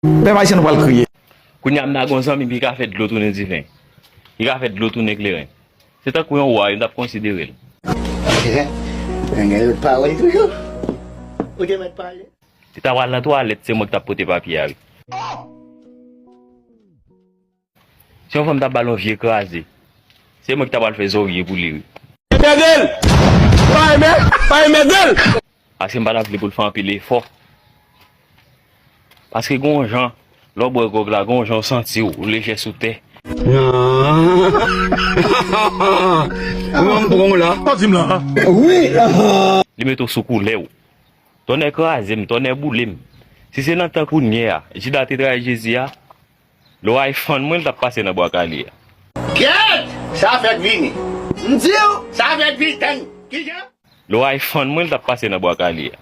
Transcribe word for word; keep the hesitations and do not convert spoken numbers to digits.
Pèp ayisyen, nou pral kriye. Kounye a m nan gon zanmi m ki ka fè dlo tounen diven. Ki ka fè dlo tounen kleren. Se tankou yon wa, m t ap konsidere l. Nèg yo pawòl toujou. Ou te mèt pale. Li ta pral nan twalèt, se mwen ki t ap pote papye a, wi. Si yon fanm ta ba l yon vye kraze, se mwen ki ta pral fè zòrye pou li, wi. Enbegrel! Pa enbe-, pa enbegrel! Paske m pa ta vle pou l fè anpil efò. Paske gon jan, lè w bwè gwòg la, gon jan w santi w, w lejè sou tè. Kòman m pran w la? Sa w di m la? Wi. Li mete w sou koulè w. Tonnè kraze m, tonnè boule m. Si se nan tan kounye a, Jida te trayi Jezi a, lè w ay fann mwen, l t ap pase nan bwa kale a. Kèt! Sa fèk vini. M di w, sa fèk vini. Tann. Kijan? Lè w ay fann mwen, l t ap pase nan bwa kale a.